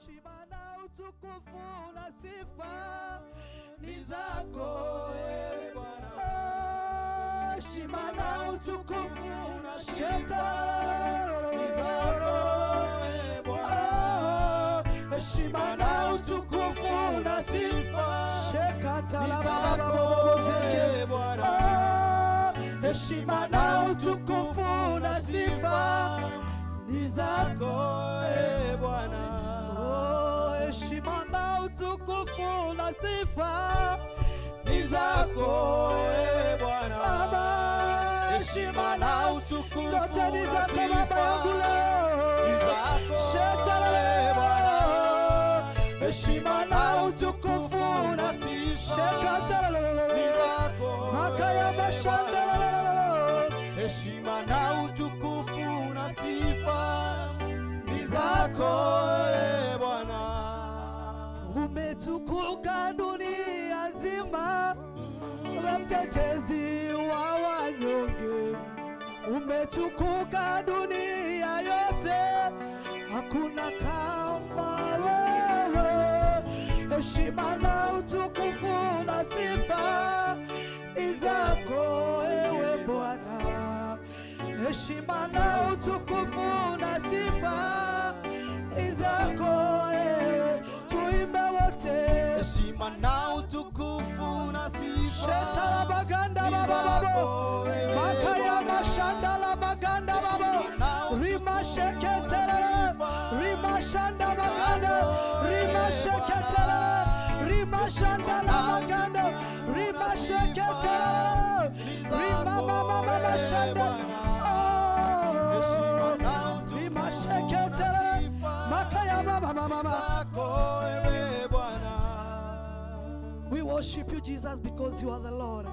Heshima na utukufu na sifa ni zako, ewe Bwana. Heshima na utukufu na sifa ni zako, ewe Bwana. Heshima na utukufu na sifa Ni zako, ewe Bwana. Heshima na utukufu na sifa ni zako, ewe Bwana. Oh, heshima na utukufu na sifa ni zako, ewe Bwana. Baba, heshima na utukufu zote ni na zako, Baba sifa yangu leo. ni zako, Shetani, ewe Bwana. Heshima na utukufu na sifa Shekatalala. ni zako, Makaya ewe mashanda. Bwana. Heshima na utukufu na sifa ni zako, ewe Bwana. Umetukuka dunia nzima, wewe mtetezi wa wanyonge. Umetukuka dunia yote, hakuna kama wewe. Heshima na utukufu na sifa ni zako, ewe Bwana. Heshima na utukufu na sifa ni zako, ewe. Tuimbe wote. Heshima na utukufu na sifa Shetala baganda ni baba babo. zako, ewe Makaya Bwana. mashanda la maganda babo. Heshima na utukufu Rima na sheketele. sifa Rima shanda maganda. zako, Rima ewe sheketele. Bwana. Rima shanda la na maganda. utukufu Rima na sifa sheketele. ni Rima zako, mama mama ewe shanda. Bwana. Heshima Oh. na utukufu Rima na sheketele. sifa Makaya mama mama mama. zako, ewe Bwana. We worship you, Jesus, because you are the Lord.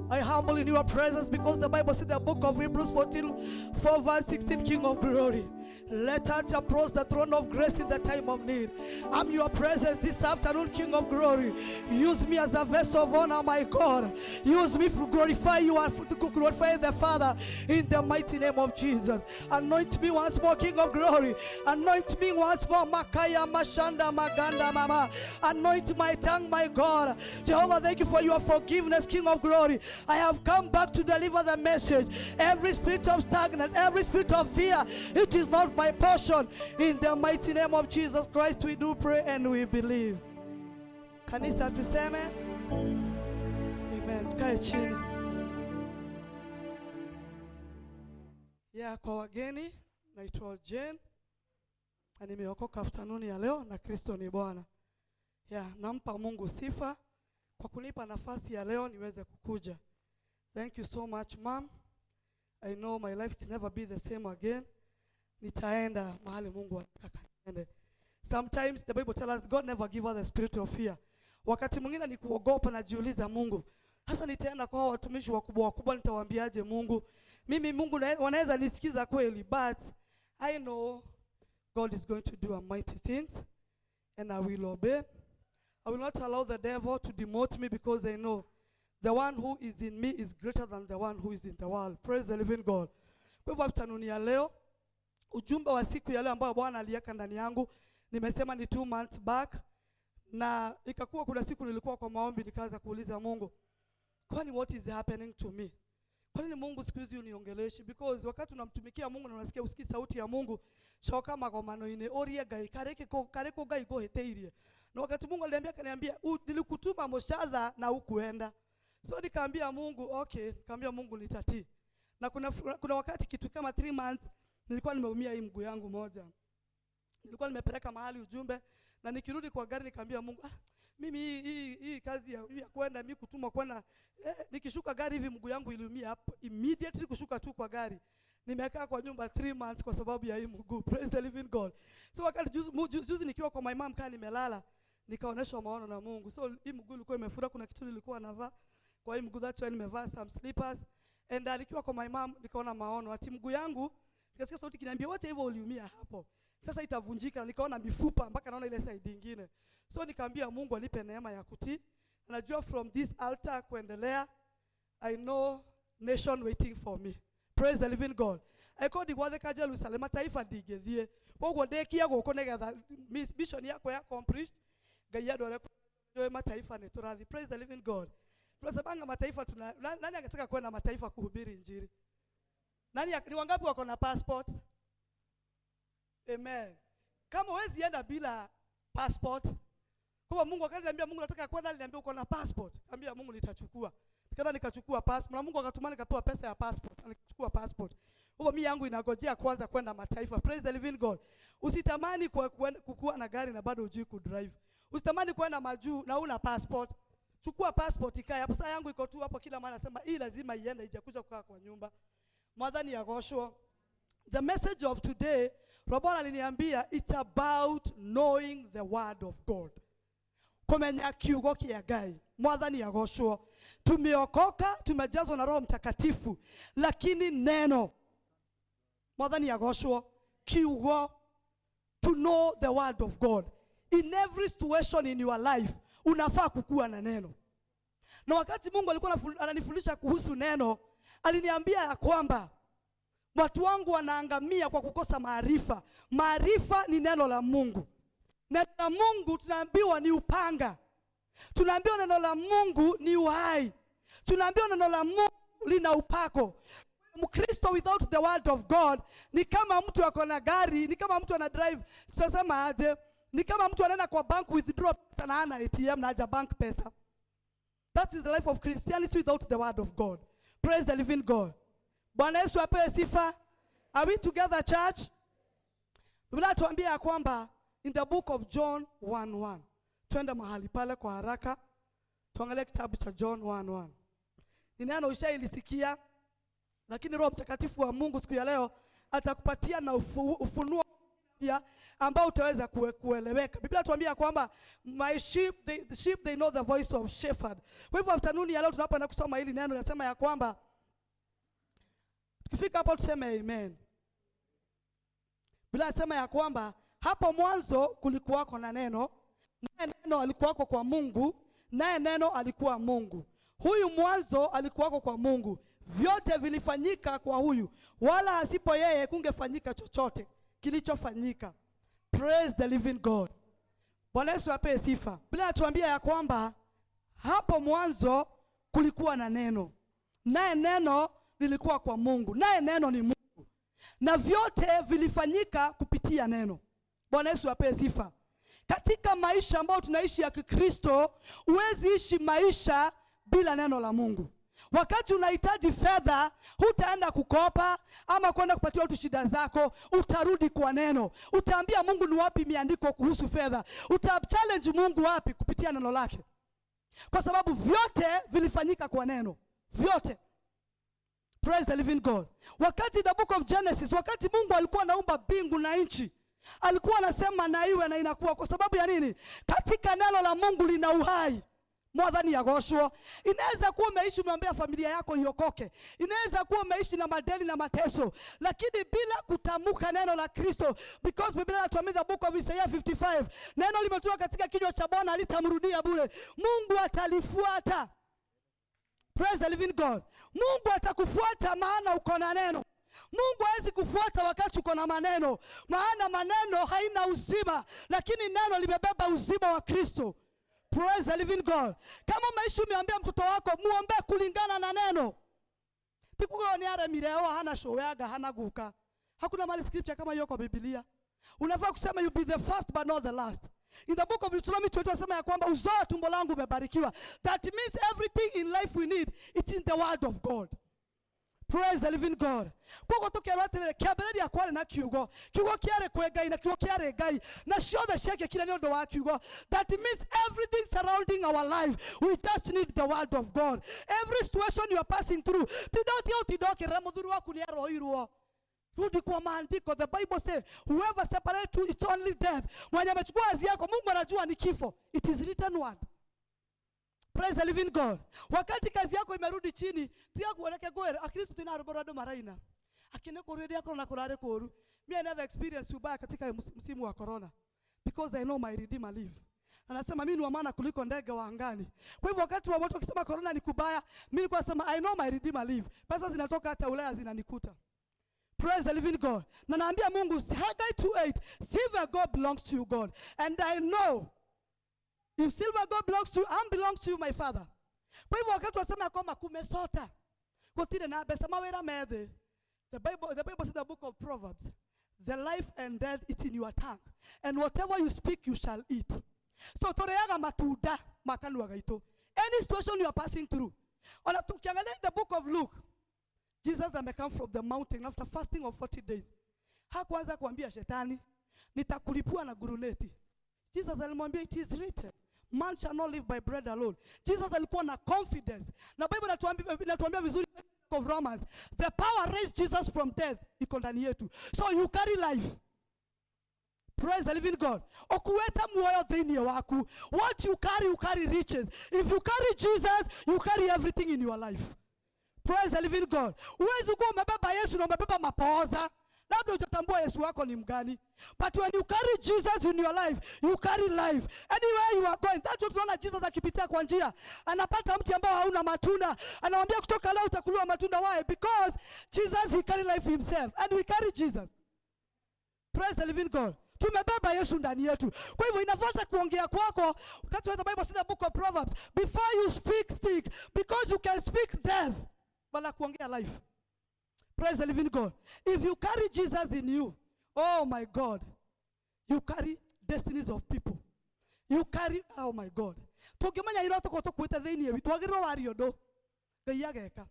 I humble in your presence because the Bible said the book of Hebrews 14, 4 verse 16, King of glory. Let us approach the throne of grace in the time of need. I'm your presence this afternoon, King of glory. Use me as a vessel of honor, my God. Use me to glorify you and to glorify the Father in the mighty name of Jesus. Anoint me once more, King of glory. Anoint me once more, Makaya Mashanda Maganda Mama. Anoint my tongue, my God. Jehovah, thank you for your forgiveness, King of glory. I have come back to deliver the message. Every spirit of stagnant, every spirit of fear, it is not my portion. In the mighty name of Jesus Christ, we do pray and we believe. Kanisa tuseme amen. Tukae chini. Yeah, kwa wageni naitwa Jane na nimeokoka afternoon ya leo na Kristo ni Bwana. Yeah, nampa Mungu sifa kwa kunipa nafasi ya leo niweze kukuja. Thank you so much, ma'am. I know my life will never be the same again. Nitaenda mahali Mungu anataka niende. Sometimes the Bible tells us God never give us the spirit of fear. Wakati mwingine ni kuogopa, najiuliza Mungu, sasa nitaenda kwa hao watumishi wakubwa wakubwa, nitawaambiaje Mungu? Mimi Mungu wanaweza nisikiza kweli, but I know God is going to do a mighty things and I will obey. I will not allow the devil to demote me because I know the one who is in me is greater than the one who is in the world. Praise the living God. Kwa hivyo afternoon ya leo, ujumbe wa siku ya leo ambao Bwana aliweka ndani yangu, nimesema ni 2 months back, na ikakuwa kuna siku nilikuwa kwa maombi, nikaanza kuuliza Mungu, kwani what is happening to me? Kwa nini Mungu siku hizi uniongeleshi? Because wakati unamtumikia Mungu na unasikia usikii sauti ya Mungu, coka magomano-inĩ ũrie Ngai karĩkĩ karĩkũ Ngai ngũhĩtĩirie. Na wakati Mungu aliniambia, akaniambia, "Nilikutuma Muchatha na hukuenda." So nikaambia Mungu, okay, nikaambia Mungu nitatii. Na kuna wakati kitu kama 3 months nilikuwa nimeumia hii mguu yangu moja. Nilikuwa nimepeleka mahali ujumbe na nikirudi kwa gari nikaambia Mungu, "Ah, mimi hii kazi ya kwenda mimi kutumwa kwenda," nikishuka gari hivi mguu yangu iliumia hapo immediately, kushuka tu kwa gari. Nimekaa kwa nyumba 3 months kwa sababu ya hii mguu. Praise the living God. So wakati juzi nikiwa kwa my mom kaa nimelala, nikaonyeshwa maono na Mungu. So hii mguu ilikuwa imefura, kuna kitu nilikuwa navaa kwa hii mguu, that's why nimevaa some slippers. And nikiwa kwa my mom nikaona maono ati mguu yangu, nikasikia sauti kiniambia, "Wacha hivyo, uliumia hapo. Sasa itavunjika." Nikaona mifupa mpaka naona ile side nyingine. So nikaambia Mungu anipe neema ya kutii. Najua from this altar kuendelea, I know nation waiting for me. Praise the living God. Eko ndigwathĩka Jerusalem taifa ndingĩthiĩ. Kwa Koguo ndikia guku nigetha mission yakwa ya accomplished. Ngai andware mataifa ni turathi. Praise the living God. Tunasemanga mataifa tuna nani angetaka kwenda mataifa kuhubiri injili? Nani, ni wangapi wako na passport? Amen. Kama huwezi enda bila passport. Kwa Mungu akaniambia, Mungu nataka kwenda, aliniambia uko na passport. Ambia Mungu nitachukua. Nikaenda nikachukua passport. Na Mungu akatuma nikapewa pesa ya passport. Nikachukua passport. Huko mimi yangu inagojea kwanza kwenda mataifa. Praise the living God. Usitamani kukuwa na gari na bado hujui kudrive. Usitamani kwenda majuu na una passport. Chukua passport ikae hapo. Saa yangu iko tu hapo, kila mara nasema hii lazima iende, ijakuja kukaa kwa nyumba. Mwathani agoshwo. The message of today, Robert aliniambia it's about knowing the word of God. Kumenya kiugo kia Ngai. Mwathani agoshwo. Tumeokoka, tumejazwa na Roho Mtakatifu, lakini neno. Mwathani agoshwo. Kiugo, to know the word of God. In every situation in your life, unafaa kukua na neno. Na wakati Mungu alikuwa ananifundisha kuhusu neno, aliniambia ya kwamba watu wangu wanaangamia kwa kukosa maarifa. Maarifa ni neno la Mungu. Neno la Mungu tunaambiwa ni upanga. Tunaambiwa neno la Mungu ni uhai. Tunaambiwa neno la Mungu lina upako. Mkristo without the word of God ni kama mtu ako na gari, ni kama mtu ana drive. Tutasema aje? Ni kama mtu anaenda kwa bank withdraw pesa na hana ATM na haja bank pesa. That is the life of Christianity without the word of God. Praise the living God. Bwana Yesu apewe sifa. Are we together, church? Biblia inatuambia ya kwamba in the book of John 1:1. Twende mahali pale kwa haraka. Tuangalie kitabu cha John 1:1. Ni neno ushailisikia, lakini Roho Mtakatifu wa Mungu siku ya leo atakupatia na ufunuo pia ambao utaweza kueleweka. Biblia inatuambia kwamba my sheep, the sheep they know the voice of shepherd. Kwa hivyo afternoon ya leo tunapoenda kusoma hili neno, nasema ya kwamba tukifika hapo tuseme amen. Biblia inasema ya kwamba hapo mwanzo kulikuwako na neno, naye neno alikuwako kwa Mungu, naye neno alikuwa Mungu. Huyu mwanzo alikuwako kwa Mungu. Vyote vilifanyika kwa huyu, wala asipo yeye kungefanyika chochote kilichofanyika. Praise the living God. Bwana Yesu apewe sifa. Biblia inatuambia ya kwamba hapo mwanzo kulikuwa na neno, naye neno lilikuwa kwa Mungu, naye neno ni Mungu, na vyote vilifanyika kupitia neno. Bwana Yesu apewe sifa. Katika maisha ambayo tunaishi ya Kikristo, huwezi ishi maisha bila neno la Mungu. Wakati unahitaji fedha, hutaenda kukopa ama kwenda kupatia watu shida zako, utarudi kwa neno. Utaambia Mungu ni wapi imeandikwa kuhusu fedha. Utachallenge Mungu wapi? Kupitia neno lake. Kwa sababu vyote vilifanyika kwa neno. Vyote. Praise the living God. Wakati the book of Genesis, wakati Mungu alikuwa anaumba mbingu na nchi, alikuwa anasema na iwe na inakuwa. Kwa sababu ya nini? Katika neno la Mungu lina uhai. Mwathani agoshwo. Inaweza kuwa umeishi umeombea familia yako iokoke. Inaweza kuwa umeishi na madeni na mateso, lakini bila kutamka neno la Kristo, because Biblia inatuambia the book of Isaiah 55, neno limetoka katika kinywa cha Bwana halitamrudia bure. Mungu atalifuata. Praise the living God. Mungu atakufuata maana uko na neno. Mungu hawezi kufuata wakati uko na maneno, maana maneno haina uzima, lakini neno limebeba uzima wa Kristo. Praise the living God. Kama umeishi umeambia mtoto wako muombe kulingana na neno. Tikugo ni aremire o hana showeaga hana guka. Hakuna mali scripture kama hiyo kwa Biblia. Unafaa kusema you be the first but not the last. In the book of Deuteronomy 22 nasema ya kwamba uzao wa tumbo langu umebarikiwa. That means everything in life we need, it's in the word of God. Praise the living God. Koguo tukerwo atiriri, kiambĩrĩria kwarĩ na kiugo, kiugo kĩarĩ kwĩ Ngai na kiugo kĩarĩ Ngai, na ciothe ciekĩkire nĩ ũndũ wa kiugo. That means everything surrounding our life, we just need the word of God. Every situation you are passing through, tinda ũtige gũtinda ũkĩrĩra mũthuri waku nĩ aroirwo. Rudi kwa maandiko. The Bible says whoever separate two, it's only death. Mwenye amechukua kazi yako, Mungu anajua ni kifo. It is written word. Praise the living God. Wakati kazi yako imerudi chini, tia kuoneke kwere, Akristo tina rwimbo rwa andu maraina. Akine kurudia corona kurare kuru. Me, I never experienced ubaya katika msimu wa corona, because I know my Redeemer live. Anasema mimi ni wa maana kuliko ndege wa angani. Kwa hivyo wakati wa watu wakisema corona ni kubaya, mimi nilikuwa nasema I know my Redeemer live. Pesa zinatoka hata Ulaya zinanikuta. Praise the living God. Na naambia Mungu, Haggai 2:8, silver gold belongs to you, God. And I know if silver gold belongs to you, and belongs to you, my Father. Kwa hivyo wakati wasema kwamba kumesota, gutire na mbeca, mawira methe. The Bible says, the book of Proverbs, the life and death is in your tongue. And whatever you speak, you shall eat. So tũrĩaga matunda ma kanua gaitũ. Any situation you are passing through. Ona tukiangalia in the book of Luke, Jesus amecome from the mountain after fasting of 40 days. Hakuanza kuambia shetani, "Nitakulipua na guruneti." Jesus alimwambia, "It is written, man shall not live by bread alone." Jesus alikuwa na confidence. Na Bible inatuambia vizuri, of Romans, the power raised Jesus from death iko ndani yetu. So you carry life. Praise the living God. Ukuweta muoyo thĩinĩ waku. What you carry, you carry riches. If you carry Jesus, you carry everything in your life. Praise the living God. Huwezi kuwa umebeba Yesu na umebeba mapooza. Labda hujatambua Yesu wako ni mgani. But when you carry Jesus in your life, you carry life. Anywhere you are going. That's what tunaona Jesus akipitia kwa njia. Anapata mti ambao hauna matunda. Anamwambia, "Kutoka leo utakuliwa matunda." Why? Because Jesus, he carry life himself. And we carry Jesus. Praise the living God. Tumebeba Yesu ndani yetu. Kwa hivyo inafuata kuongea kwako. That's why the Bible says in the book of Proverbs, before you speak, think, because you can speak death wala kuongea life. Praise the living God. If you carry Jesus in you, oh my God, you carry destinies of people. You carry, oh my God. Tũngĩmenya iroto ko tũkuĩte thĩinĩ witũ, wagĩrĩirwo waria ũndũ Ngai ageka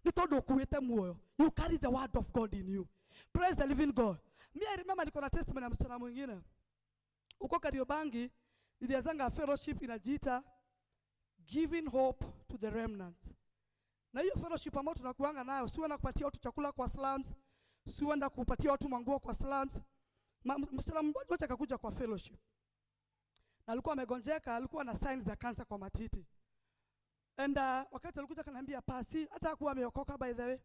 nĩ tondũ ũkuĩte muoyo. You carry the word of God in you. Praise the living God. Me, I remember niko na testimony ya msichana mwingine huko Kariobangi. Nilianzanga fellowship inajiita Giving Hope to the Remnants, na hiyo fellowship ambayo tunakuanga nayo, si kupatia watu chakula kwa slums, si uenda kupatia watu manguo kwa slums. Msichana mmoja akakuja kwa fellowship na alikuwa amegonjeka, alikuwa na signs za cancer kwa matiti. And wakati alikuja akaniambia, "Pasi," hata hakuwa ameokoka, by the way.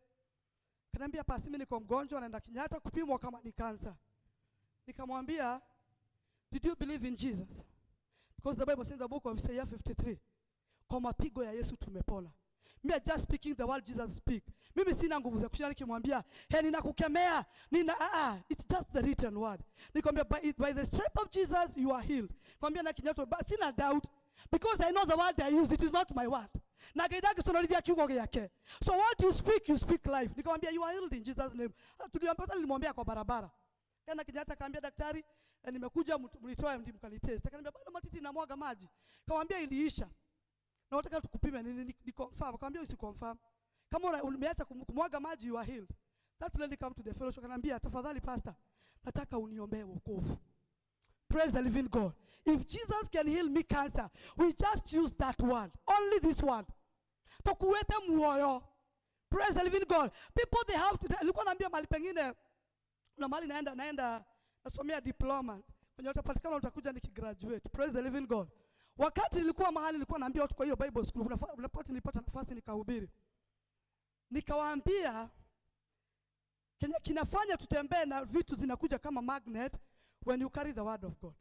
Kaniambia, "Pasi, mimi niko mgonjwa, naenda Kenyatta kupimwa kama ni cancer." Nikamwambia, "Did you believe in Jesus? Because the Bible says in the book of Isaiah 53, kwa mapigo ya Yesu tumepona." Me are just speaking the word Jesus speak. Mimi sina nguvu za kushinda nikimwambia, "Hey, ninakukemea." Nina ah, ah, it's just the written word. Nikamwambia, by the stripe of Jesus you are healed." Nikamwambia na Kenyatta, but sina doubt because I know the word I use, it is not my word. Na Ngai ndangĩconorithia kiugo gĩake. So what you speak, you speak life. Nikamwambia, "You are healed in Jesus' name." Ah, tuliambia, nilimwambia kwa barabara. Tena Kenyatta akaambia daktari, "Nimekuja mlitoe ndi mkanitest." Akaniambia, "Bado matiti inamwaga maji." Kamwambia, "Iliisha. Na nataka tukupime ni confirm." Akamwambia, "Usi confirm. Kama umeacha kumwaga maji, you are healed." That lady come to the fellowship, akaniambia, "Tafadhali pastor, nataka uniombee wokovu." Praise the living God. If Jesus can heal me cancer, we just use that word. Only this word. Tukuwete muoyo. Praise the living God. People, they have to, nilikuwa naambia mahali pengine, na mahali naenda nasomea diploma. Kwenye utapatikana utakuja nikigraduate. Praise the living God. Wakati nilikuwa mahali nilikuwa naambia watu kwa hiyo Bible school, kuna part nilipata nafasi nikahubiri. Nikawaambia kenye kinafanya tutembee na vitu zinakuja kama magnet when you carry the word of God.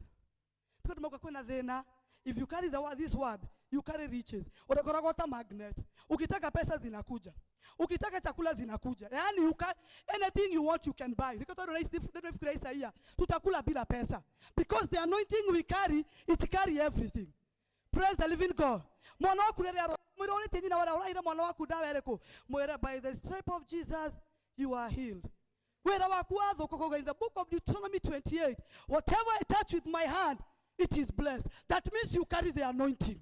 Tuko tumekuwa kwena thina. If you carry the word, this word, you carry riches. Utakoragwo ta magnet. Ukitaka pesa zinakuja. Ukitaka chakula zinakuja. Yaani you can, anything you want you can buy. Niko todo nafikiria Isaia. Tutakula bila pesa. Because the anointing we carry, it carry everything. Praise the living God. Mwana waku rĩrĩa mwĩra ũrĩtie nyina wara ũraire mwana waku ndawa ĩrĩkũ, mwĩre, "By the stripe of Jesus you are healed." Wĩra waku wathũka kuga in the book of Deuteronomy 28, "Whatever I touch with my hand, it is blessed." That means you carry the anointing.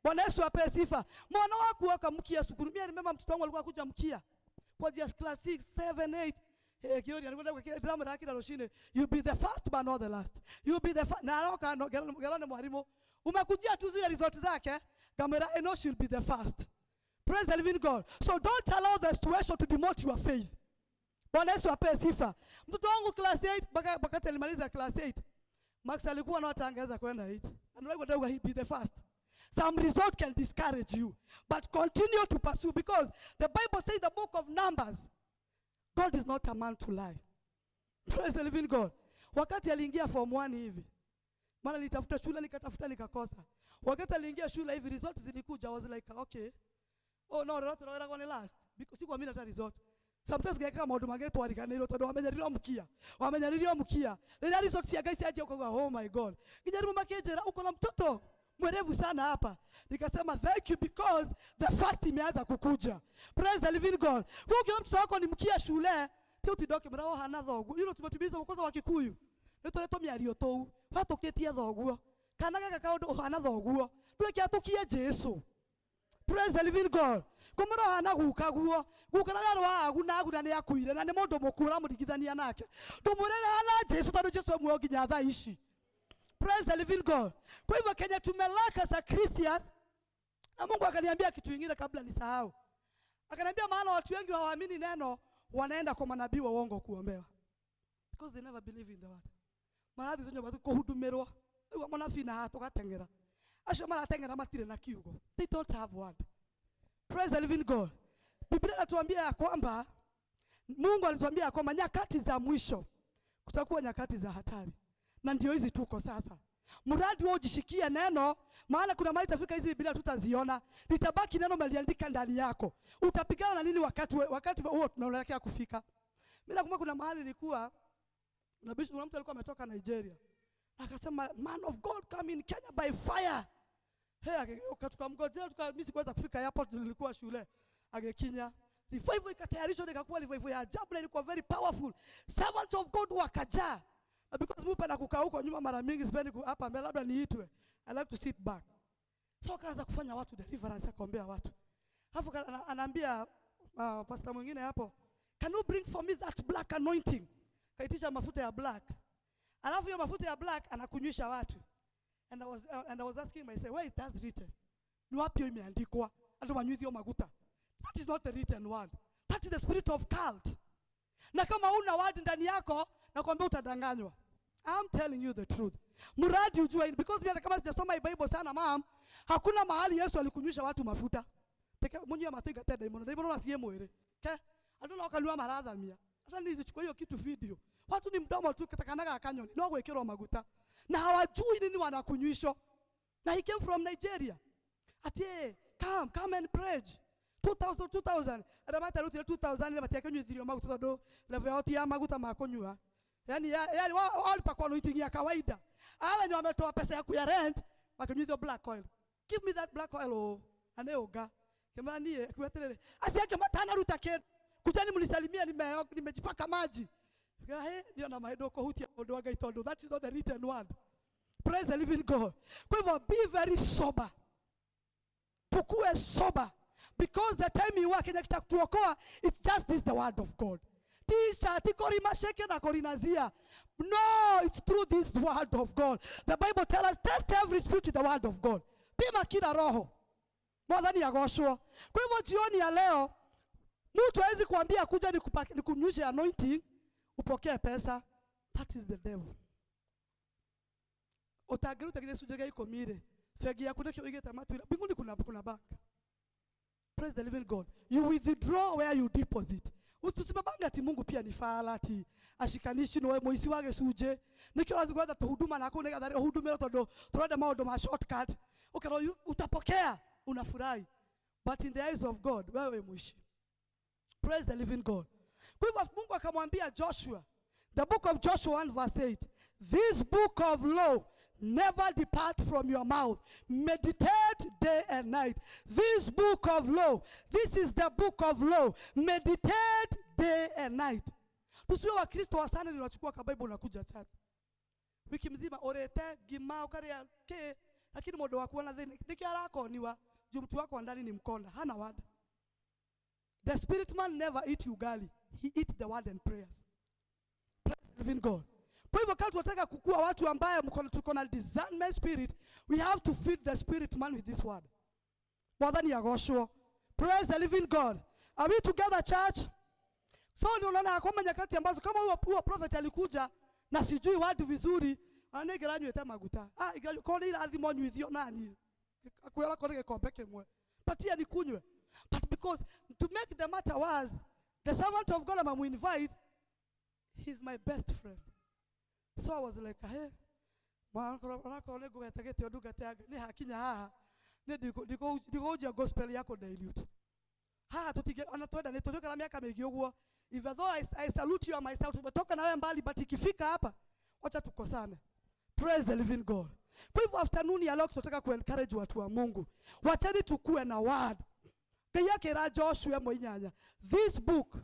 Bwana Yesu apewe sifa. Mwana waku akamkia sukuru. Mimi remember mtoto wangu alikuwa akuja mkia. Kwa just class 6, 7, 8. Hey, Kiori alikuwa kwa kila drama na kila roshine. "You be the first but not the last. You be the first." Na aroka no gerone mwalimu. Umekujia tu zile result zake. Kamera, I know she'll be the first. Praise the living God. So don't allow the situation to demote your faith. Bwana Yesu apewe sifa. Mtoto wangu class 8 mpaka wakati alimaliza class 8, Max alikuwa na hata angeweza kwenda 8. And like he be the first. Some result can discourage you, but continue to pursue because the Bible says the book of Numbers, God is not a man to lie. Praise the living God. Wakati aliingia form 1 hivi, maana nilitafuta shule nikatafuta nikakosa. Wakati aliingia shule hivi, results zilikuja, I was like, "Okay. Oh no, result ni last." Because sikuamini hata result. Sometimes geka maundu mangĩ twariganĩirwo tondũ wamenyerire mukia. Wamenyerire mukia. Rĩrĩa result cia Ngai cianjia ukauga, "Oh my God." Nginya rĩmwe makĩnjĩra, "Uko na mtoto mwerevu sana hapa." Nikasema, "Thank you, because the first imeanza kukuja." Praise the living God. Kwa hiyo mtoto wako ni mkia shule, ti utindoke mra hana thoguo. You know tumetumiza mkoza wa Kikuyu. Nĩ tũretwo mĩario tũu. Watũkĩtie thoguo. Kana gaka kaũndũ ũhana thoguo. Ndwĩke atũkie Jesu. Praise the living God. Kumura hana guka guo. Guka na rwa agu na agu na nĩ akuire na nĩ mũndũ mũkuũ ũramũringithania nake. Ndũmwĩre hana Jesu tondũ Jesu e muoyo nginya thaa ici. Praise the living God. Kwa hivyo Kenya tumelack as a Christians. Na Mungu akaniambia kitu kingine kabla nisahau. Akaniambia maana watu wengi hawaamini neno, wanaenda kwa manabii wa uongo kuombewa. Because they never believe in the word. Marathi tonyo batu kuhudumirwo. Rĩu mũnabii na tũgateng'era. Acio marateng'era matirĩ na kiugo. They don't have word. Praise the living God. Biblia inatuambia ya kwamba Mungu alituambia ya kwamba nyakati za mwisho kutakuwa nyakati za hatari. Na ndio hizi tuko sasa. Mradi wewe ujishikie neno, maana kuna mahali itafika hizi Biblia tutaziona. Litabaki neno umeliandika ndani yako. Utapigana na nini wakati huo tunaelekea kufika? Mimi nakumbuka kuna mahali nilikuwa na bishop, kuna mtu alikuwa ametoka Nigeria. Akasema, "Man of God, come in Kenya by fire." Hey, akigeuka tukamngojea, mimi sikuweza kufika airport, nilikuwa shule. Agekinya. Revival ikatayarishwa, ikakuwa revival ya ajabu na ilikuwa very powerful. Servants of God wakajaa. Na because mimi hupenda kukaa huko nyuma mara mingi, sipendi hapa mbele, labda niitwe. I like to sit back. So akaanza kufanya watu deliverance, akaombea watu. Alafu anaambia pastor mwingine hapo, "Can you bring for me that black anointing?" Kaitisha mafuta ya black. Alafu hiyo mafuta ya black anakunywisha watu. And I was asking myself, where it has written? Ni wapi hiyo imeandikwa? Andu wanywithi hiyo maguta. That is not the written word. That is the spirit of cult. Na kama una word ndani yako, nakwambia utadanganywa. I'm telling you the truth. Mradi ujue, because mimi hata kama sijasoma Bible sana, ma'am, hakuna mahali Yesu alikunywisha watu mafuta. Teke munywe matu igate daimono. Daimono asiye mwere. Ke? Andu no kanywa marathamia. Hata nilichukua hiyo kitu video. Watu ni mdomo tu katakanaga akanyoni. No gwikirwo maguta. Na hawajui nini wanakunywishwa. Na he came from Nigeria. Ati, "Hey, come, come and pledge. 2000, 2000." Arĩa matarutire 2000 nĩ matiakĩnyuithirio maguta tondũ level yao ti ya maguta ma kũnyua. Yaani yaani walipakwa anointing ya kawaida. Hawa wenye wametoa pesa ya kuya rent wakinyuithio black oil. "Give me that black oil, oh." Ane uga. Kema nie akiwa acio angĩ matanaruta kĩndũ. "Kujani mnisalimie, nimejipaka maji." He, ndio na maĩ ndũkũhutia mũndũ wa Ngai tondũ that is not the written word. Praise the living God. Kwa hivyo be very sober. Tukue sober. Because the time you work, Kenya kitakutuokoa, it's just this, the word of God. Tisha, ti korima sheke na korinazia. No, it's through this word of God. The Bible tells us, test every spirit with the word of God. Pima kila roho. Mwathani agocwo. Kwa hivyo jioni ya leo, mtu hawezi kuambia kuja nikunywishe anointing, upokee pesa. That is the devil. Utangĩruta gĩcunjĩ gĩa ikũmi rĩ, bengi yaku nĩkĩo ũigĩte matuĩra. Mbinguni kuna bank. Praise the living God. You withdraw where you deposit. Usibabange ati Mungu pia ni fala, ati ashikanishi no mũici wa gĩcunjĩ. Nĩkĩo ũrathiĩ gwetha tũhuduma na kũu nĩgetha ũhudumĩrwo tondũ tũrenda maũndũ ma shortcut. Ũkerwo utapokea, unafurahi. But in the eyes of God, wewe mũici. Praise the living God. Kwa hivyo Mungu akamwambia Joshua, the book of Joshua 1 verse 8, "This book of law never depart from your mouth. Meditate day and night." This book of law, this is the book of law. Meditate day and night. Tusiwe Wakristo wa sana tunachukua ka Bible unakuja church. Wiki mzima orete gima ukaria ke, lakini mundu waku ona thini niki arakoniwa juu mtu wako wa ndani ni mkonda, hana word. The spirit man never eat ugali. He eat the word and prayers. Praise the living God. Kwa hivyo kama tunataka kukua watu ambaye tuko na discernment spirit, we have to feed the spirit man with this word. Mwathani agocwo. Praise the living God. Are we together, church? So ndio unaona kwamba nyakati ambazo kama huyo prophet alikuja na sijui watu vizuri, anegera nywete maguta. Ah, igera ko ni irathimo nyuithio nani. Akwela ko gĩkombe kĩmwe. Patia nikunywe. But because to make the matter worse, the servant of God I'm invite, he's my best friend. So I was like, "Hey, mwana nĩ ngũgete gĩtĩo ndungata ya Ngai, nĩ hakinya haha nĩ ndikũhunjia gospel yako dilute haha tũtingĩ ona twenda nĩ tũrĩkara mĩaka mĩingĩ ũguo." Even though I salute you and myself, tumetoka na wewe mbali, but ikifika hapa wacha tukosane. Praise the living God. Kwa hivyo afternoon ya leo tunataka kuencourage watu wa Mungu. Wacheni tukue na word. Ngai akĩra Joshua 1:8. This book,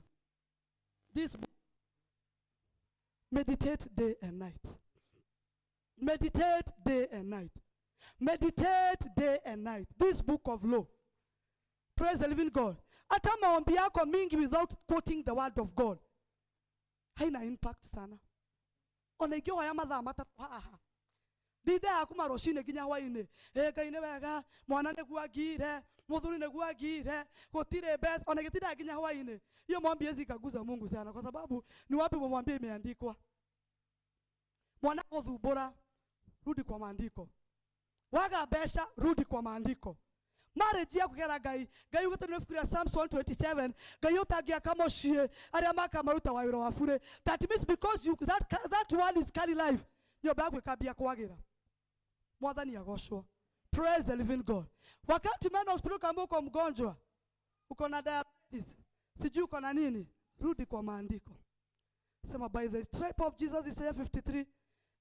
meditate day and night. Meditate day and night. Meditate day and night. This book of law. Praise the living God. Hata maombi yako mingi without quoting the word of God haina impact sana. Ona ingĩhoya mathaa 3 haha, ndindaga kuma rũcinĩ nginya hwainĩ, ĩ Ngai nĩ wega, mwana nĩguo angire, mũthuri nĩguo angire, gũtirĩ mbeca, ona gĩtindaga nginya hwainĩ. Hiyo maombi haiwezi ikaguza Mungu sana, kwa sababu ni wapi umemwambia imeandikwa? Mwana gũthumbũra, rudi kwa maandiko. Waga mbeca, rudi kwa maandiko. Marriage yaku kera Ngai, Ngai ugĩte nĩ ibuku rĩa Psalms 127, Ngai ũtangĩaka mũciĩ arĩa makamaruta wĩra wa bure. That means because that one is carry life, nyũmba yaku ĩkambia kwagĩra. Mwathani agocwo. Praise the living God. Wakati umeenda hospitali kama uko mgonjwa, uko na diabetes, sijui uko na nini, rudi kwa maandiko. Sema, "By the stripe of Jesus," Isaiah 53,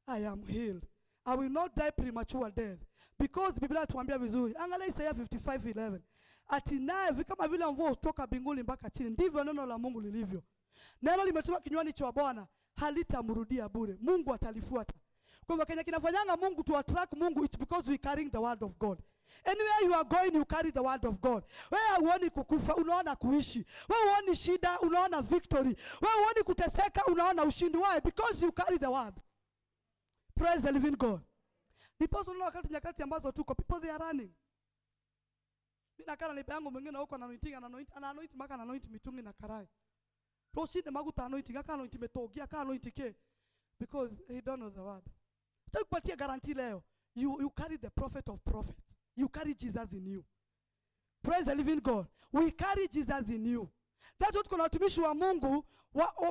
"I am healed. I will not die premature death." Because Biblia inatuambia vizuri. Angalia Isaiah 55:11. Ati naye kama vile mvua hutoka mbinguni mpaka chini, ndivyo neno la Mungu lilivyo. Neno limetoka kinywani cha Bwana, halitamrudia bure. Mungu atalifuata. Kwa hivyo kenye kinafanyanga Mungu to attract Mungu, it's because we carrying the word of God. Anywhere you are going, you carry the word of God. Wewe huoni kukufa, unaona kuishi. Wewe huoni shida, unaona victory. Wewe huoni kuteseka, unaona ushindi. Why? Because you carry the word. Praise the living God. Ndiposa unaona wakati nyakati ambazo tuko, people they are running. Mimi nakaa na neighbor yangu mwingine huko anointing, anoint, anoint maka anoint mitungi na karai. Rũcinĩ maguta anointing, aka anoint mĩtũngi, aka anoint kĩ, because he don't know the word. Nataka kupatia guarantee leo. You carry the prophet of prophets. You carry Jesus in you. Praise the living God. We carry Jesus in you. That's what kuna watumishi wa Mungu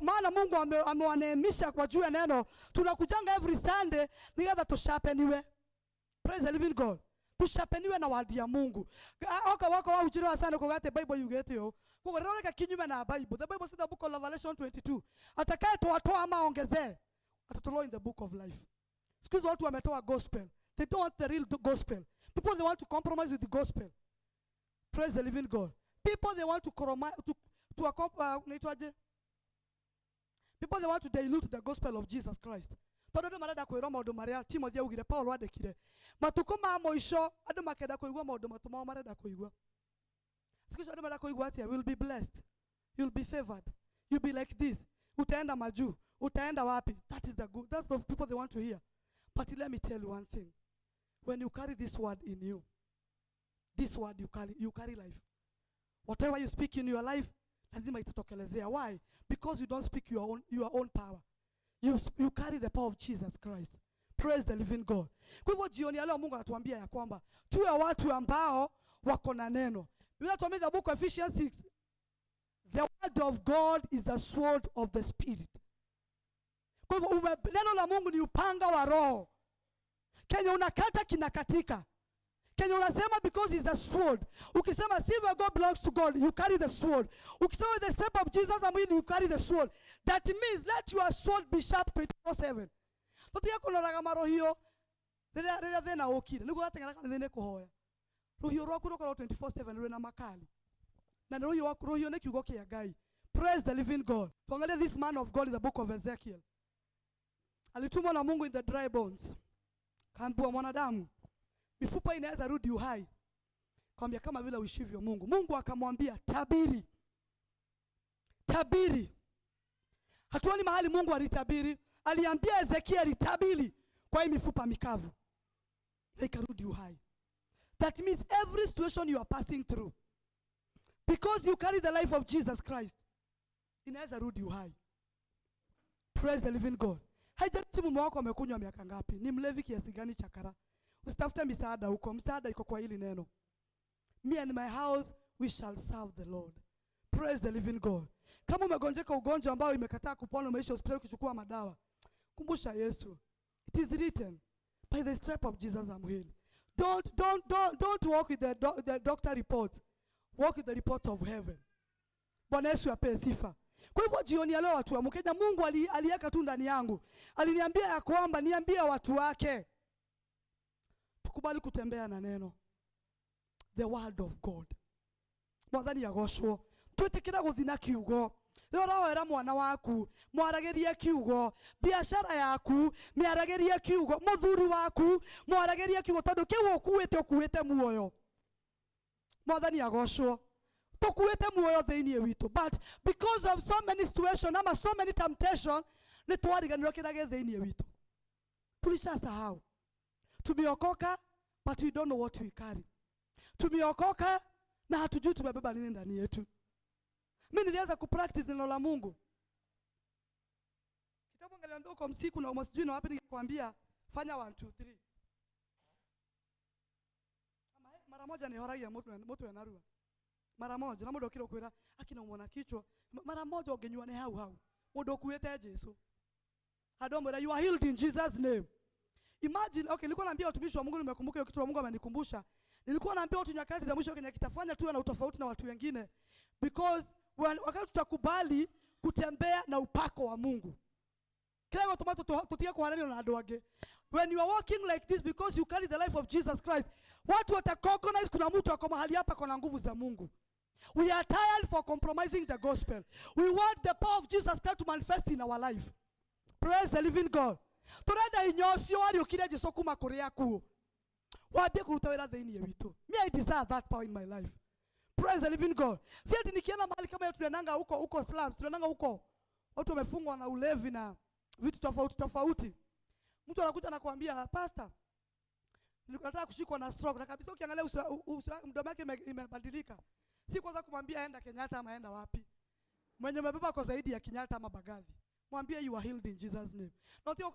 maana Mungu amewaneemisha kwa juu ya neno. Tunakujanga every Sunday nigetha tusharpeniwe. Praise the living God. Tusharpeniwe na word ya Mungu. Oka wako wa ujira sana kugate Bible yugete yo. Koguo rĩroreka kinyume na Bible. The Bible says the book of Revelation 22. Atakaye toa toa ama ongezee, atatolewa in the book of life. Siku hizi watu wametoa gospel. They don't want the real gospel. People, they want to compromise with the gospel. Praise the living God. People, they want to to, people, they want to dilute the gospel of Jesus Christ. Tondũ andũ marenda kwĩrwo maũndũ marĩa Timothy augire, Paul andĩkire. Matukũ ma mũico andũ makenda kũigua maũndũ matũ mao marenda kũigua. Siku hizi andũ marenda kũigua atĩa? Will be blessed. You'll be favored. You'll be like this. Utaenda majuu. Utaenda wapi? That is the good. That's the people they want to hear. But let me tell you one thing. When you carry this word in you, this word you carry life. Whatever you speak in your life, lazima itatokelezea. Why? Because you don't speak your own power. You carry the power of Jesus Christ. Praise the living God. Kwa hivyo jioni ya leo Mungu anatuambia ya kwamba tuwe watu ambao wako na neno. Biblia inatuambia the book of Ephesians 6, the word of God is the sword of the spirit. Kwa hivyo neno la Mungu ni upanga wa roho. Kenye unakata kinakatika. Kenye unasema, because it's a sword. Ukisema silver God belongs to God, you carry the sword. Ukisema with the step of Jesus I'm willing, you carry the sword. That means let your sword be sharp 24/7. Tũtige kũnoraga marohio rĩrĩa thĩna ũkire nĩguo ũrateng'era kanitha-inĩ kũhoya. Rũhiũ rwaku rũkorwo 24/7 rwĩna makali. Na nĩ rũhiũ waku, rũhiũ nĩ kiugo kĩa Ngai. Praise the living God. Tuangalie this man of God in the book of Ezekiel. Alitumwa na Mungu in the dry bones. Kaambiwa, "Mwanadamu, mifupa inaweza rudi uhai?" Kaambia, "Kama vile uishivyo Mungu." Mungu akamwambia, "Tabiri. Tabiri." Hatuoni mahali Mungu alitabiri. Aliambia Ezekiel, "Tabiri kwa hii mifupa mikavu." Na ikarudi uhai. That means every situation you are passing through, because you carry the life of Jesus Christ, inaweza rudi uhai. Praise the living God. Haijalishi mume wako amekunywa miaka ngapi, ni mlevi kiasi gani chakara. Usitafute misaada huko, msaada iko kwa hili neno. Me and my house, we shall serve the Lord. Praise the living God. Kama umegonjeka ugonjwa ambao imekataa kupona, umeishi hospitali kuchukua madawa, kumbusha Yesu. It is written, by the stripe of Jesus I'm healed. Don't walk with the doctor reports. Walk with the reports of heaven. Bwana Yesu apewe sifa. Kwa hivyo jioni ya leo, watu wa Mkenya, Mungu aliweka tu ndani yangu, aliniambia ya kwamba niambie watu wake tukubali kutembea na neno, the word of God. Mwathani agocwo. Twĩtĩkĩre gũthiĩ na kiugo. Rĩrĩa ũrahoera mwana waku, mwaragĩrie kiugo. Biashara yaku, mĩaragĩrie kiugo. Mũthuri waku, mwaragĩrie kiugo, tondũ kĩu ũkuĩte, ũkuĩte muoyo. Mwathani agocwo. Tũkuĩte muoyo thĩinĩ witũ, but because of so many situation ama so many temptation, nĩ twariganĩrwo kĩrĩa gĩ thĩinĩ witũ. Tulishasahau tumeokoka, but we don't know what we carry. Tumeokoka na hatujui tumebeba nini ndani yetu. Mi nilianza kupractice neno la Mungu kitabu, ngaliambia uko msiku na sijui na wapi, nikikwambia fanya 1 2 3. Ama, mara moja nihoragia mutu enarua mara moja na mundu okira kwira akina umona kichwa. Mara moja unginyua ni hau hau mundu ukuite Jesu handu amwira, "You are healed in Jesus' name." Imagine, okay, nilikuwa naambia watumishi wa Mungu, nimekumbuka hiyo kitu wa Mungu amenikumbusha. Nilikuwa naambia watu nyakati za mwisho Kenya kitafanya tuwe na utofauti na watu wengine, because wakati tutakubali kutembea na upako wa Mungu, kila tomato tutia kuhanania na andũ angĩ. When you are walking like this, because you carry the life of Jesus Christ, watu watarecognize kuna mtu ako mahali hapa kuna nguvu za Mungu. We are tired for compromising the gospel. We want the power of Jesus Christ to manifest in our life. Praise the living God. Turenda hinya ũcio wariũkire Jesu kuma kũrĩ akuũ wambie kũruta wĩra thĩinĩ witũ. Me, I desire that power in my life. Praise the living God. Si ati nikienda mahali kama hiyo, tuliendanga huko huko slums, tuliendanga huko watu wamefungwa na ulevi na vitu tofauti tofauti. Mtu anakuja anakuambia, "Pastor, nilikuwa nataka kushikwa na stroke," na kabisa ukiangalia uso mdomo wake imebadilika. Si kwanza kumwambia enda Kenyatta ama enda wapi. Mwenye umebeba kwa zaidi ya Kenyatta ama Mbagathi. Mwambie, "You are healed in Jesus' name." Na utio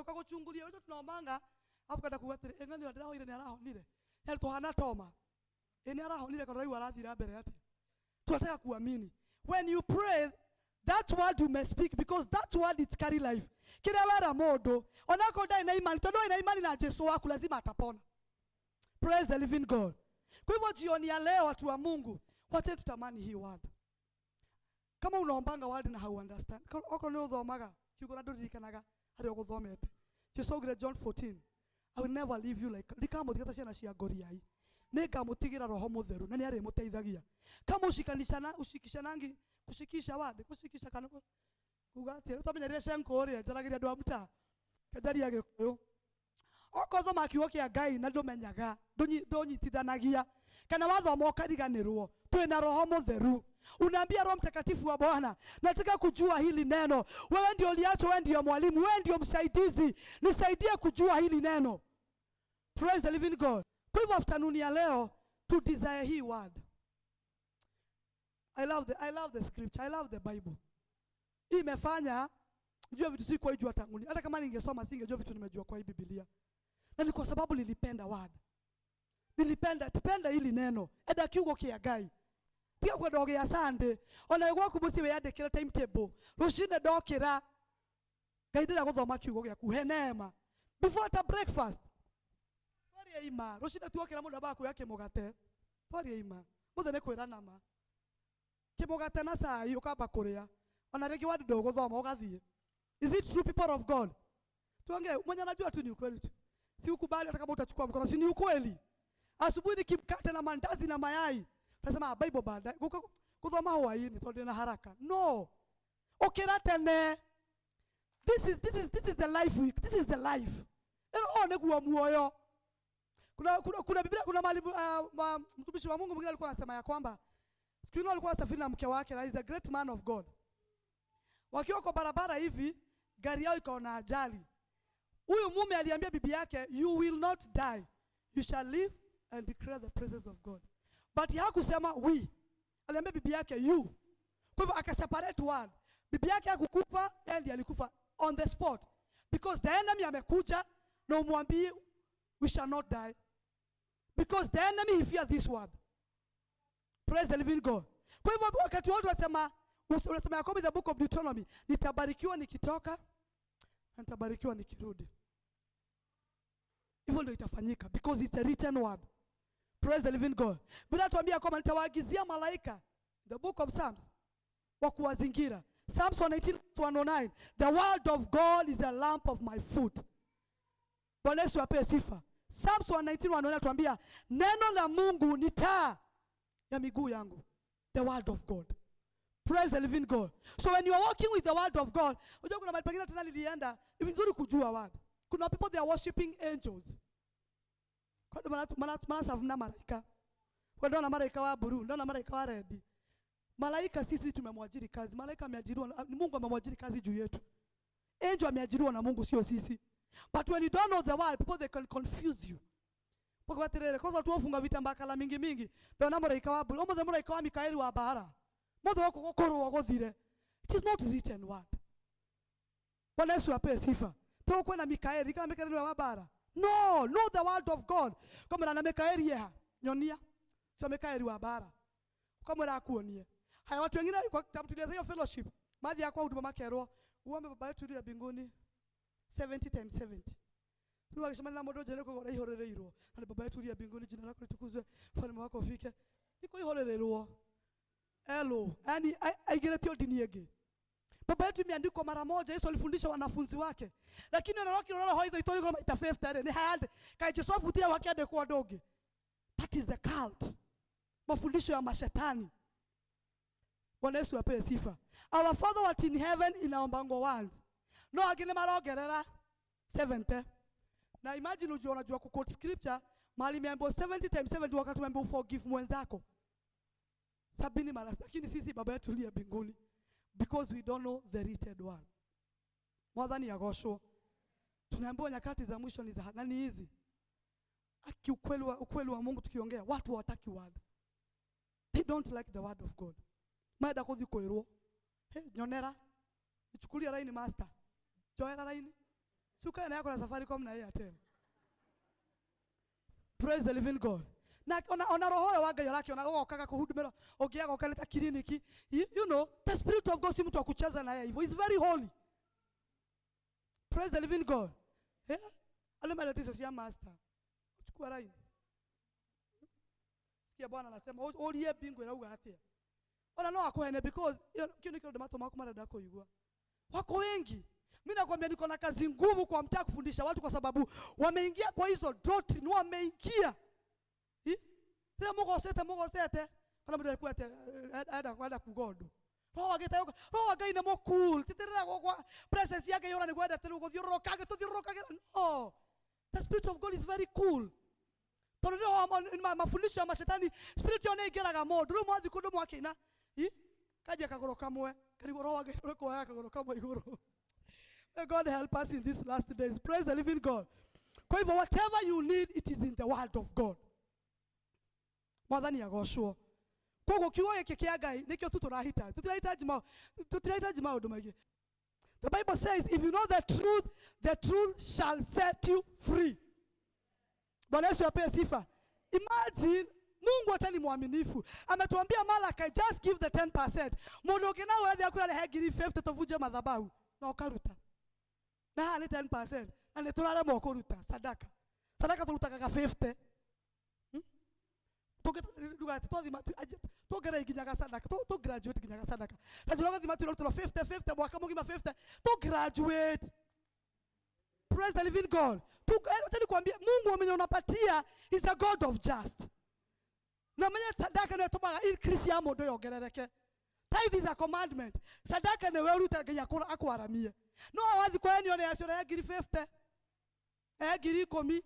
uka guchungulia wewe tunaomanga afu kada kuga atiri engani ndirahoire ni arahonire. Ya tuhana toma. Ni arahonire kwa rĩu arathira mbere ati. Tunataka kuamini. When you pray, that word you may speak, because that word, it carry life. Kila wera mundu onako ndai na imani, tondu ina imani na Jesu waku, lazima atapona. Praise the living God. Kwa hivyo jioni ya leo, watu wa Mungu, wacha tutamani hii word. Kama unaombanga word na hau understand, oko nĩ ũthomaga kiugo na ndũririkanaga harĩa ũgũthomete. Jesu augire John 14, "I will never leave you like ndikamũtiga ta ciana cia ngoriai. Nĩngamũtigĩra Roho Mũtheru na nĩarĩmũteithagia." Kama ushikanishana ushikishanangi kushikisha word, kushikisha kana kuga atĩ tũmenyerire cenko ũrĩa njaragĩria andũ a mtaa kenjaria Gĩkũyũ. Okorwo thoma kiugo kĩa Ngai na ndũmenyaga, ndũnyitithanagia kana wathoma ũkariganĩrwo, twĩna Roho Mũtheru. Unaambia Roho Mtakatifu wa Bwana, "Nataka kujua hili neno. Wewe ndio uliacho, wewe ndio mwalimu, wewe ndio msaidizi, nisaidie kujua hili neno." Praise the living God. Kwa hivyo afternoon ya leo to desire hii word. I love the scripture. I love the Bible. Hii imefanya jua vitu sikuwahi jua tanguni. Hata kama ningesoma singejua vitu nimejua kwa hii Biblia. Na ni kwa sababu nilipenda word. Nilipenda tupenda hili neno. Enda kiugo kĩa Ngai. Tiga kwenda ũgĩa Sunday. Ona gwaku mũciĩ wĩyandĩkĩre timetable. Rũcinĩ ndokĩra. Ngai, ndĩrenda gũthoma kiugo gĩaku. He neema. Before hata breakfast. Twarie ima. Rũcinĩ tuokĩra mũndũ ambaga kuoya kĩmũgate. Twarie ima. Mũthĩ nĩ kwĩrana ma. Kĩmũgate na cai ũkamba kũrĩa. Ona rĩngĩ wandi ndũgũthoma ũgathiĩ. Is it true, people of God? Tuongee, mwenye anajua tu ni ukweli tu. Si ukubali hata kama utachukua mkono, si ni ukweli? Asubuhi ni kimkate na mandazi na mayai. Utasema, "Ah, Bible baadaye." Kuthoma hwaini tondu na haraka. No. Ukira tene. This is the life week. This is the life. Ĩno o nĩguo muoyo. Kuna Biblia, kuna mahali mtumishi wa Mungu mwingine alikuwa anasema ya kwamba siku ile alikuwa anasafiri na mke wake na is a great man of God. Wakiwa kwa barabara hivi, gari yao ikaona ajali. Huyu mume aliambia bibi yake, "You will not die. You shall live and declare the presence of God." But hakusema we. Aliambia bibi yake, "You." Kwa hivyo akaseparate word. Bibi yake hakukufa, yeye ndiye alikufa on the spot. Because the enemy amekuja na umwambie we shall not die. Because the enemy, he fear this word. Praise the living God. Kwa hivyo wakati wote unasema ya kwamba the book of Deuteronomy, nitabarikiwa nikitoka na nitabarikiwa nikirudi. Hivyo ndio itafanyika because it's a written word. Praise the living God. Biblia inatuambia kwamba nitawaagizia malaika, the book of Psalms. Wa kuwazingira. Psalms 118 109. The word of God is a lamp of my foot. Bwana Yesu apewe sifa. Psalms 119 109 tuambia neno la Mungu ni taa ya miguu yangu. The word of God. Praise the living God. So when you are walking with the word of God, unajua kuna mahali pengine tena nilienda, ni vizuri kujua word. Kuna people, they are worshiping angels. Kwa ndio maana serve malaika. Kwa ndio na malaika wa blue, ndio na malaika wa red. Malaika sisi tumemwajiri kazi. Malaika ameajiriwa, Mungu amemwajiri kazi juu yetu. Angel ameajiriwa na Mungu, sio sisi. But when you don't know the word, people, they can confuse you. Kwa watirere, kosa tuofunga vitambaa kala mingi mingi. Ndio na malaika wa blue, omothe malaika wa Mikaeli wa bahara. Mothe wako gukorwo guthire. It is not written word. Bwana Yesu apewe sifa. To kwena Mikaeli, kama Mikaeli wa bara. No, know the word of God. Kama na Mikaeli yeha, nyonia. Sio Mikaeli wa bara. Kama akuonie. Haya, watu wengine kwa kitabu tulianza hiyo fellowship. Maji ya kwa huduma makerwo. Uombe Baba yetu uliye mbinguni 70 times 70. Rĩu agĩcemania na mũndũ njĩra kũgora ihũrĩrĩirwo. Na nĩ Baba yetu uliye mbinguni, jina lako litukuzwe, ufalme wako ufike. Ti kũihũrĩrĩrwo. Hello, yani aigĩrĩtio ndini ĩngĩ. Baba yetu imeandikwa mara moja, Yesu alifundisha wanafunzi wake. Lakini neno lake roho hizo itori kwa maita 50 rĩ, nĩ hayande. Kaĩ Jesu abutire wakĩandĩkwo andũ ũngĩ. That is the cult. Mafundisho ya mashetani. Bwana Yesu apewe sifa. Our Father who art in heaven inaombangwa once. No angĩ nĩ marongerera 70. Na imagine ujua unajua ku quote scripture mahali imeambiwa 70 times 70 wakati umeambiwa forgive mwenzako 70 mara, lakini sisi Baba yetu uliye mbinguni, because we don't know the written one. Mwathani agocwo. Tunaambiwa nyakati za mwisho ni za nani hizi? Aki ukweli wa Mungu tukiongea, watu hawataki word. They don't like the word of God. Maenda kuthi kwirwo. Hey, nyonera. Ichukulia line, master. Joera line. Suka na yako na Safaricom na Airtel. Praise the living God. Na ona roho wa Ngai arakiona gokaga kuhudumira ũngĩaga ũkaleta kiriniki. You know the spirit of God si mtu wa kucheza na yeye hivyo. He's very holy. Praise the living God. Yeah? Ale maletiso cia master. Chukua line. Sikia Bwana anasema urie mbingu irauga atia. Ona no akuhene because kio nikio ndo maku marenda kuigua. Wako wengi. Mimi nakwambia niko na kazi ngumu kwa mtaa kufundisha watu kwa sababu wameingia kwa hizo doctrine, wameingia. Rĩrĩa mũgocete mũgocete kana mũndũ ekuete enda kwenda kuga ũndũ. Roho wa Ngai roho wa Ngai nĩ mũcool. Titirĩra gwa presence yake yora nĩ gwendete rĩu gũthiũrũrũka gĩtũthiũrũrũkagĩra. No. The spirit of God is very cool. Tondũ roho mafundisho ya mashetani, spirit ĩyo nĩ ĩingĩraga mũndũ. Rĩu mwathiĩ kũndũ mwakĩina, kanjia kagũrũ kamwe, karigwo roho wa Ngai ũrĩkũ woyaga kagũrũ kamwe igũrũ. May God help us in these last days. Praise the living God. Kwa hivyo whatever you need, it is in the word of God. Mwathani agocwo. Koguo kiugo gĩkĩ kĩa Ngai nĩkĩo tu tũrahitaji. Tũtirahitaji maũndũ maingĩ. The Bible says if you know the truth shall set you free. Bwana Yesu apewe sifa. Imagine Mungu hata ni mwaminifu. Ametuambia Malachi, just give the 10%. Mundu ũngĩ nawe athi akwĩra ngiri 50 tũvunje madhabahu na ũkaruta. Na haha nĩ 10% na nĩ tũraremwo kũruta sadaka. Sadaka tũrutaga 50. Ndugate twathima tuongerere nginyaga sadaka, tu graduate nginyaga sadaka. Ta njĩra ũgathima twĩrutĩrwo 50 50 mwaka mũgima 50 tu graduate. Praise the living God. Acha nikwambie Mungu mwenye unapatia is a God of just. Na mwenye sadaka nĩ ĩtũmaga increase ya mũndũ yongerereke. Tithe is a commandment. Sadaka nĩ we ũrute Ngai akwaramie. No wathi kwa ni one yacio ya ngiri 50. 10,000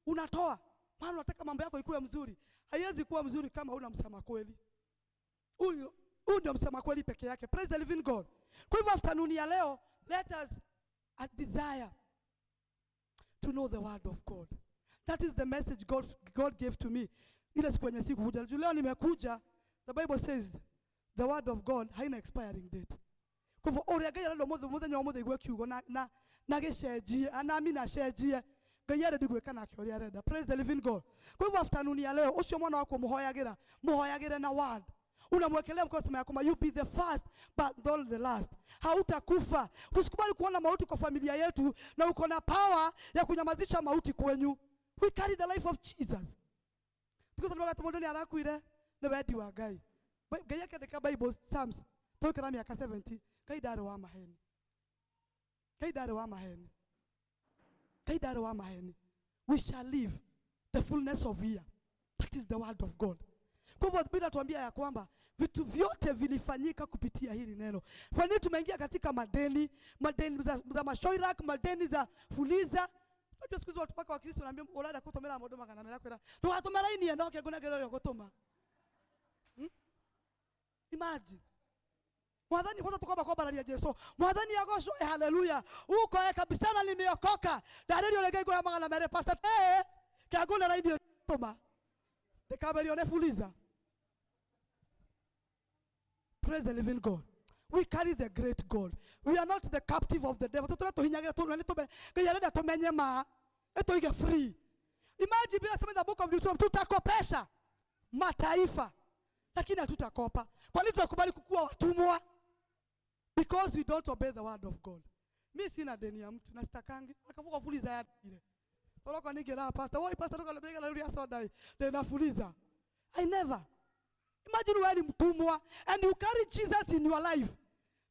unatoa. Maana unataka mambo yako ikuwe mzuri. Haiwezi kuwa mzuri kama huna msema kweli. Huyu ndio msema kweli peke yake. Praise the living God. Kwa hivyo afternoon ya leo, let us a desire to know the word of God. That is the message God gave to me. Ile siku yenye sikukuja. Juu leo nimekuja, the Bible says the word of God haina expiring date. Kwa hivyo ũrĩa Ngai arenda ũmũthĩ mũthenya wa ũmũthĩ igue kiugo na gĩcenjie, anami na cenjie. Ngai arenda gwĩka nake ũrĩa arenda. Praise the living God. Kwa hivyo afternoon ya leo, ũcio mwana wako mũhoyagĩra, mũhoyagĩre na word. Unamwekelea mkono sema ya kwamba you be the first but not the last. Hautakufa. Usikubali kuona mauti kwa familia yetu na uko na power ya kunyamazisha mauti kwenyu. We carry the life of Jesus. Tuko sababu wakati mũndũ nĩ arakuire nĩ wendi wa Ngai. Ngai akĩandĩka Bible Psalms. Twikara miaka 70 Ngai ndarĩ wa maheni. Ngai ndarĩ wa maheni. Ngai ndarĩ wa maheni. We shall live the fullness of year. That is the word of God. Kwa hivyo Biblia inatuambia ya kwamba vitu vyote vilifanyika kupitia hili neno. Kwa nini tumeingia katika madeni, madeni za mashoirak, madeni za fuliza? Unajua siku hizi watu mpaka wa Kristo wanaambia urada kutomera maundu magana mera kwira. Tugatumera ini eno ke nguna kero gutuma. Imagine. Mwathani kwanza tukomba kwambararia Jesu. Mwathani agocwo, haleluya. Uko kabisa na nimeokoka. Ndarĩrio rĩngĩ ngũya magana merĩ pastor. Kĩangũna raini tũma. Ndĩkamberio nĩ fuliza. Praise the living God. We carry the great God. We are not the captive of the devil. Tutule tuhinyagira tu nĩ tume. Ngai arenda tumenye ma. Ĩtũige free. Imagine bila sema in the book of Deuteronomy tutakopesha mataifa. Lakini hatutakopa. Kwa nini tunakubali kukua watumwa? Because we don't obey the word of God. Mi sina deni ya mtu na sitakangi. Akavuka fuliza ya ile. Toloko nigera pastor. Woi pastor toka lebega la soda. Tena fuliza. I never. Imagine wewe ni mtumwa and you carry Jesus in your life.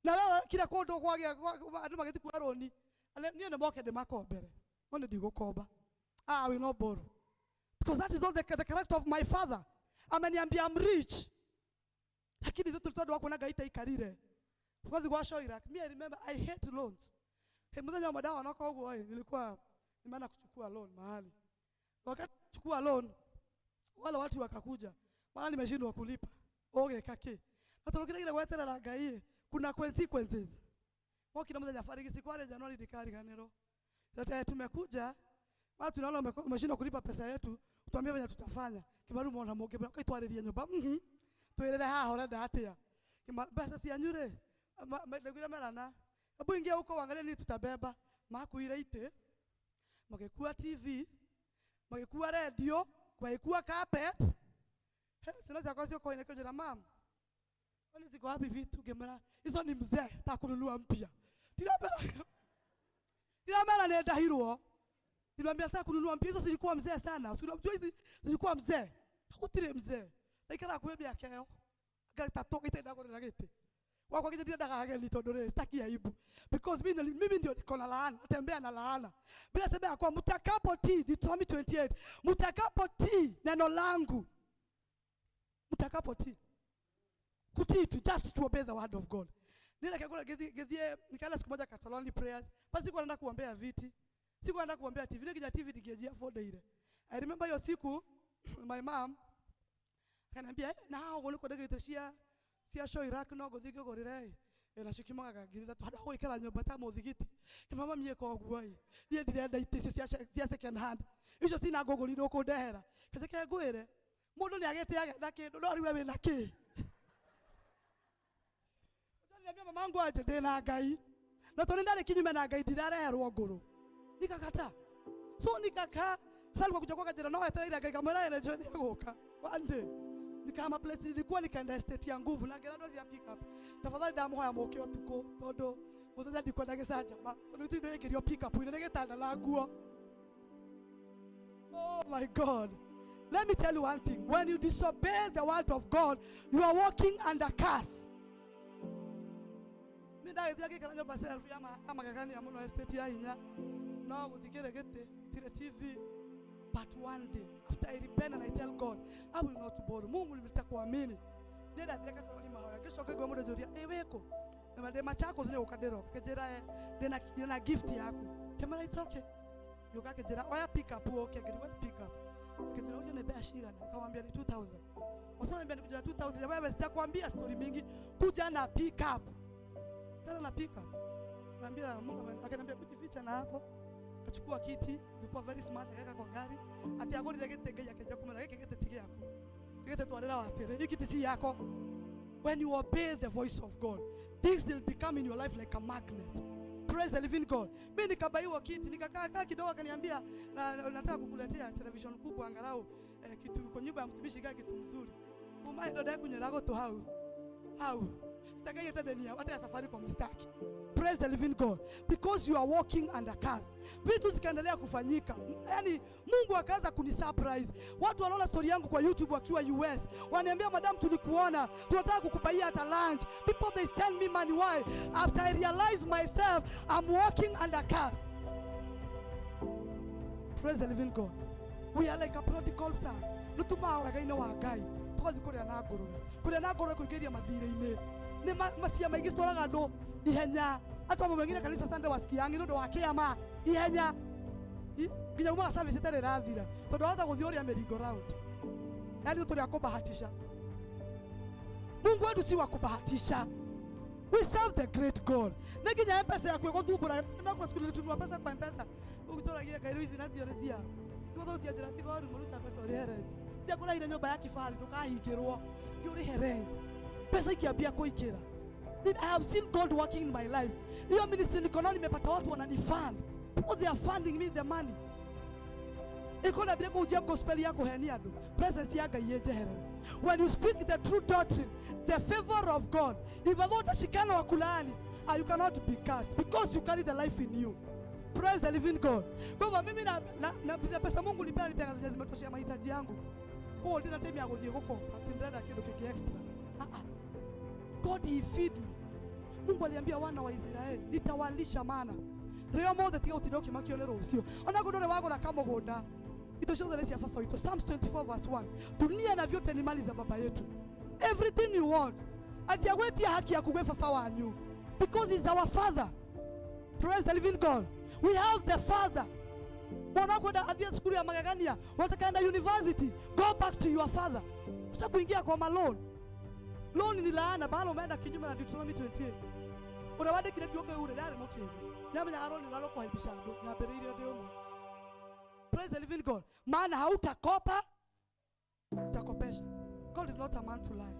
Na wewe kila kondo kwage andu magiti kwa roni. Niĩ nĩ moke ndĩmakombere. No nĩ ndigũkomba. Ah, I will not borrow. Because that is not the character of my father. Ameniambia I'm rich. Lakini ithuĩ tondũ wa kuona Ngai taikarire. Tukathi gwa Shoirak. Me I remember I hate loans. He muthenya ũmwe ndahonoka ũguo ĩ, nilikuwa nimeenda kuchukua loan mahali. Wakati kuchukua loan, wale watu wakakuja. Maana nimeshindwa kulipa. Oge kake. Na tondũ gweterera Ngai ĩ, kuna consequences. Mokire muthenya barigisi kware Januari ndikariganĩrwo. Sasa tumekuja, maana tunaona umeshindwa kulipa pesa yetu, tuambie venye tutafanya. Kimaru mona moke kaitwarĩrie nyũmba. Twĩrĩre haha ũrenda atĩa? Mbeca cianyu rĩ, ndaiguire merana. Hebu ingia huko uangalie nini tutabeba. Makuire itĩ, magĩkua TV, magĩkua radio, magĩkua carpet. He, ciana ciakwa cioka inĩ mam. Kwani ziko wapi vitu? Ngĩmera hizo ni mzee takununua mpya. Tiramera. Tiramera nĩ ndahirwo. Nilimwambia nataka kununua mpya, hizo zilikuwa mzee sana. Si unajua hizi zilikuwa mzee. Hakutire mzee. Ndaikara kwĩ mĩaka ĩyo. Gatatũ gĩtenda kũrĩra gĩtĩ. Wakwa gĩtĩ ndiendaga ageni tondũ rĩ sitaki aibu. Because mimi ndio niko na laana, natembea na laana. Bila sema ya kwa mtakapotii Deuteronomy 28, mtakapotii neno langu. Mtakapotii. Kutii tu, just to obey the word of God. Nila kagura githie nikaenda siku moja Catalani prayers. Basi sikuwa naenda kuombea viti. Sikuwa naenda kuombea TV. Nikija TV ningejia 4 day ile. I remember hiyo siku my mom akaniambia, na hao guliko ndege cia show Iraq no guthii ngigurire na cikiumaga ngiri ithatũ handũ ha gũikara nyũmba ta mũthigiti. Kĩmama mie koguo ĩ, niĩ ndirenda itĩ icio cia second hand. Icio cina ngũgũri ũkũndehera. Kĩnjĩke ngwĩre, mũndũ nĩagĩte agenda kĩndũ no rĩu we wĩna kĩ? Niambia mamangu aje ndĩna Ngai. Na tondũ ndarĩ kinyume na Ngai ndirareherwo ngũrũ. Nikakata. So nikakaa. Sasa alikuwa kuja kwa kajira no etereire Ngai kamwĩra ene nĩ egũka. One day. Nikahama place nilikuwa nikaenda estate ya nguvu na ngera cia pick up. Tafadhali ndamuhoya mũke ũtukũ tondũ mũthenya ndikwenda gĩcanjama. Tondũ itirĩ ndĩrĩkĩrio pick up ine gĩtanda na nguo. Oh my God. Let me tell you one thing. When you disobey the word of God, you are walking under curse. Mimi ndagĩthira ngĩikara nyũmba self ya magegania mũno estate ya hinya. No gũtikĩrĩ gĩtĩ, gũtirĩ TV. But one day, after I repent and I tell God, I will not borrow. Mungu nitakuamini. Nenda thira katoloni mahoya. Ngicoka ngwa mũndũ njũria, ĩ wĩkũ? Na ndĩ Machakos nĩ gũka ndĩroka. Kĩnjĩra, ndĩna gift yaku. Kĩmera it's okay. Gĩũka kĩnjĩra, oya pick up ũke. Ngĩrigwo pick up. Kĩnjĩra, uje ni mbeca cigana? Nikamwambia ni 2000. Msana niambia nikuja 2000. Wewe sijakwambia story mingi. Kuja na pick up. Kana na pick up. Niambia Mungu akaniambia kujificha na hapo. Akachukua kiti, ilikuwa very smart, akaweka kwa gari. Ati agorire gĩtĩ Ngai akĩnja kumera gĩkĩ gĩtĩ ti gĩaku. Gĩtĩ twarĩra watĩrĩ, gĩkĩ gĩtĩ si yako. When you obey the voice of God, things will become in your life like a magnet. Praise the living God. Mimi nikabaiwa kiti, nikakaa kaa kidogo akaniambia na, nataka kukuletea television kubwa angalau kitu kwa nyumba ya mtumishi kaa kitu mzuri. Uma ndo ndai kunyera gũtũ hau. Hau. Sitaki hata deni ya hata ya Safaricom sitaki. Praise the living God, because you are walking under curse. Vitu zikaendelea kufanyika, yaani Mungu akaanza kunisurprise. Watu wanaona story yangu kwa YouTube wakiwa US, waniambia, "Madam, tulikuona, tunataka kukubaia hata lunch." People, they send me money. Why? After I realize myself I'm walking under curse. Praise the living God. We are like a prodigal son. Nĩtumaga wega-inĩ wa Ngai, tũgathiĩ kũrĩa na ngũrũwe, kũrĩa na ngũrũwe, kũingĩria mathirĩ-inĩ nĩ macia maingĩ citwaraga andũ ihenya. Andũ amwe mengine kanitha Sunday wasikiangi nĩ ũndũ wa kĩama ihenya. Nginya umaga service ĩtarĩ ĩrathira tondũ wahota gũthiĩ ũrĩa merry-go round, yaani tũrĩa kũbahatisha. Mungu wetu si wa kubahatisha. We serve the great God. Nĩ nginya Mpesa yaku ĩgũthumbũra. Na siku nilitumiwa pesa kwa Mpesa, ũgĩtũragia Ngai ici nacio nĩ ciao igũthũkia njĩra, tiga ũru mũruta mbeca ũrĩhe rent. Ndiakũrahire nyũmba ya kifahari, ndũkahingĩrwo, ti ũrĩhe rent. Pesa ikiambia kuingĩra. I have seen God working in my life. Hiyo ministry niko nayo, nimepata watu wananifund. People, they are funding me the money. Iko na bila kujia gospel ya kuhenia andũ. Presence ya Ngai ĩnjeherere. When you speak the true doctrine, the favor of God, even though utashikana wa kulaani, you cannot be cast because you carry the life in you. Praise the living God. Kwa hivyo mimi na pesa Mungu nipea, nipea zenye zimetoshea mahitaji yangu. Kwa hiyo ndina time ya gũthiĩ gũkopa atĩ ndĩrenda kĩndũ kĩngĩ extra. Ah ah. God, he feed me. Mungu aliambia wana wa Israeli, "Nitawalisha mana." Rĩo mothe tiga gũtinda ũkĩmakio nĩ rũciũ. Ona kũndũ ũrĩa wagũra kamũgũnda, indo ciothe nĩ cia baba witũ. Psalms 24 verse 1. Dunia na vyote ni mali za baba yetu. Everything you want. Atia gwĩtia haki yaku gwĩ baba wanyu. Because he's our father. Praise the living God. We have the father. Mwana kwenda athiĩ cukuru ya magegania, wataka enda university, go back to your father. Usa kuingia kwa maloan. Loan ni laana, bado umeenda kinyume na Deuteronomy 28. Ũrĩa wandĩkire kiugo kĩu rĩ, ndarĩ mũkĩgu. Nĩamenyaga loan nĩ rũkũhaibisha andũ, nyambĩrĩirie ndĩ ũmwe. Praise the living God. Maana hautakopa, utakopesha. God is not a man to lie.